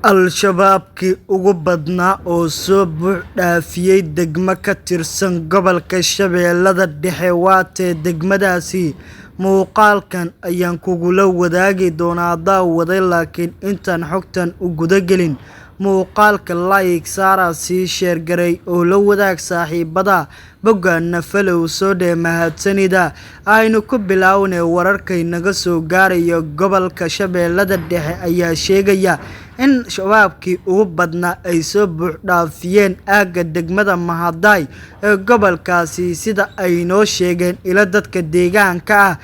Al-shabaabkii ugu badnaa oo soo buux dhaafiyay degmo ka tirsan gobolka Shabeellada Dhexe waa tee degmadaasi? Muuqaalkan ayaan kugula wadaagi doonaa daawade, laakiin intaan xogtan u gudagelin, muuqaalka like saara, sii share garay oo la wadaag saaxiibada boggaana follow soo dheh. Mahadsanida. Aynu ku bilownay wararkay naga soo gaaraya gobolka Shabeellada Dhexe ayaa sheegaya in shabaabkii ugu badnaa ay soo buux dhaafiyeen aagga degmada Mahaday ee gobolkaasi, sida ay noo sheegeen ilo dadka deegaanka ah.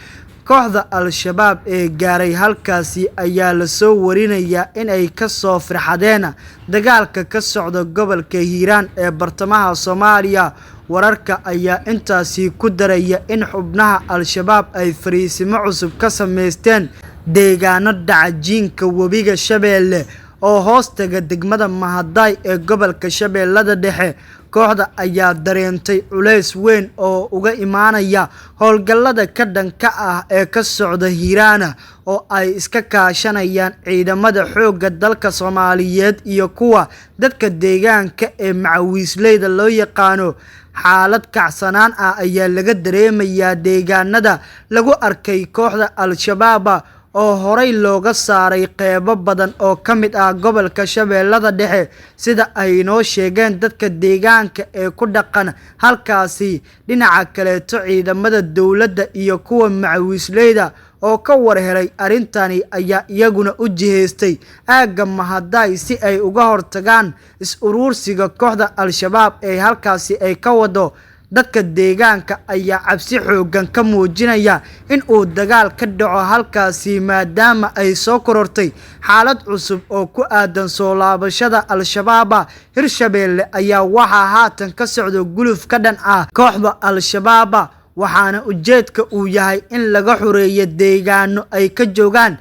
Kooxda Al-shabaab ee gaaray halkaasi ayaa lasoo warinayaa in ay kasoo firxadeen dagaalka ka socda gobolka Hiiraan ee bartamaha Soomaaliya. Wararka ayaa intaasi ku daraya in xubnaha Al-shabaab ay fariisimo cusub ka sameysteen deegaano dhaca jiinka webiga Shabeelle oo hoostaga degmada Mahaday ee gobolka Shabeellada Dhexe. Kooxda ayaa dareentay culays weyn oo uga imaanaya howlgallada ka dhanka ah ee ka socda Hiiraan oo ay iska kaashanayaan ciidamada xoogga dalka Soomaaliyeed iyo kuwa dadka deegaanka ee macawiisleyda loo yaqaano. Xaalad kacsanaan ah ayaa laga dareemayaa deegaanada lagu arkay kooxda Al-shabaab oo horey looga saaray qeybo badan oo ka mid ah gobolka Shabeellada Dhexe, sida ay noo sheegeen dadka deegaanka ee ku dhaqan halkaasi. Dhinaca kaleeto, ciidamada dowladda iyo kuwa macawiisleyda oo ka war helay arrintani ayaa iyaguna u jihaystay aagga Mahaday si ay uga hortagaan is uruursiga kooxda Al-shabaab ee halkaasi ay ka wado. Dadka deegaanka ayaa cabsi xooggan ka muujinaya in uu dagaal ka dhaco halkaasi, maadaama ay soo korortay xaalad cusub oo ku aadan soo laabashada Al-shabaab. Hirshabeelle ayaa waxaa haatan ka socda guluf ka dhan ah kooxda Al-shabaab, waxaana ujeedka uu yahay in laga xoreeyo deegaano ay ka joogaan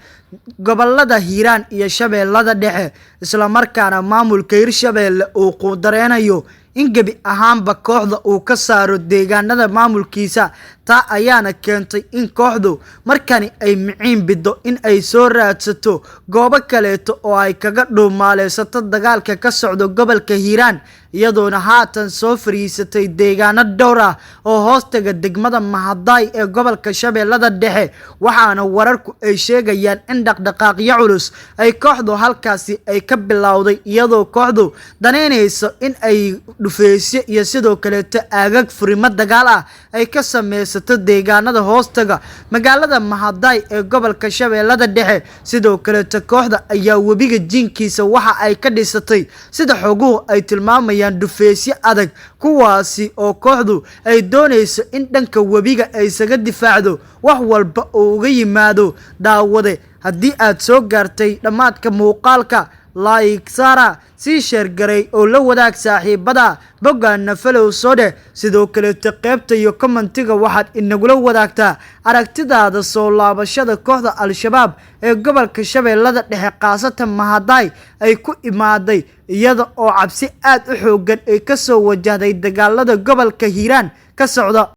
gobolada Hiiraan iyo Shabeellada Dhexe, islamarkaana maamulka Hirshabeelle uu quudareynayo in gebi ahaanba kooxda uu ka saaro deegaanada maamulkiisa. Taa ayaana keentay in kooxdu markani ay miciin biddo in ay soo raadsato goobo kaleeto oo ay kaga dhuumaaleysato dagaalka ka socda gobolka Hiiraan, iyadoona haatan soo fariisatay deegaano dhowr ah oo hoostaga degmada Mahaday ee gobolka Shabeellada Dhexe. Waxaana wararku ay sheegayaan in dhaqdhaqaaqyo culus ay kooxdu halkaasi ay ka bilowday, iyadoo kooxdu daneynayso in ay dhufeysyo iyo sidoo kaleeto aagag furimo dagaal ah ay ka sameysato deegaanada hoostaga magaalada Mahaday ee gobolka Shabeellada Dhexe. Sidoo kaleeto, kooxda ayaa webiga jiinkiisa waxa ay ka dhisatay, sida xoguhu ay tilmaamayaan, dhufeysyo adag, kuwaasi oo kooxdu ay doonayso in dhanka webiga ay isaga difaacdo wax walba oo uga yimaado. Daawade, haddii aad soo gaartay dhammaadka muuqaalka, like saara, sii share garay oo la wadaag saaxiibada boggaana follow soo dheh. Sidoo kaleeto, qaybta iyo commentiga waxaad inagula wadaagtaa aragtidaada soo laabashada kooxda Al-shabaab ee gobolka Shabeellada Dhexe, khaasatan Mahaday, ay ku imaaday iyada oo cabsi aad u xooggan ay kasoo wajahday dagaalada gobolka Hiiraan ka socda.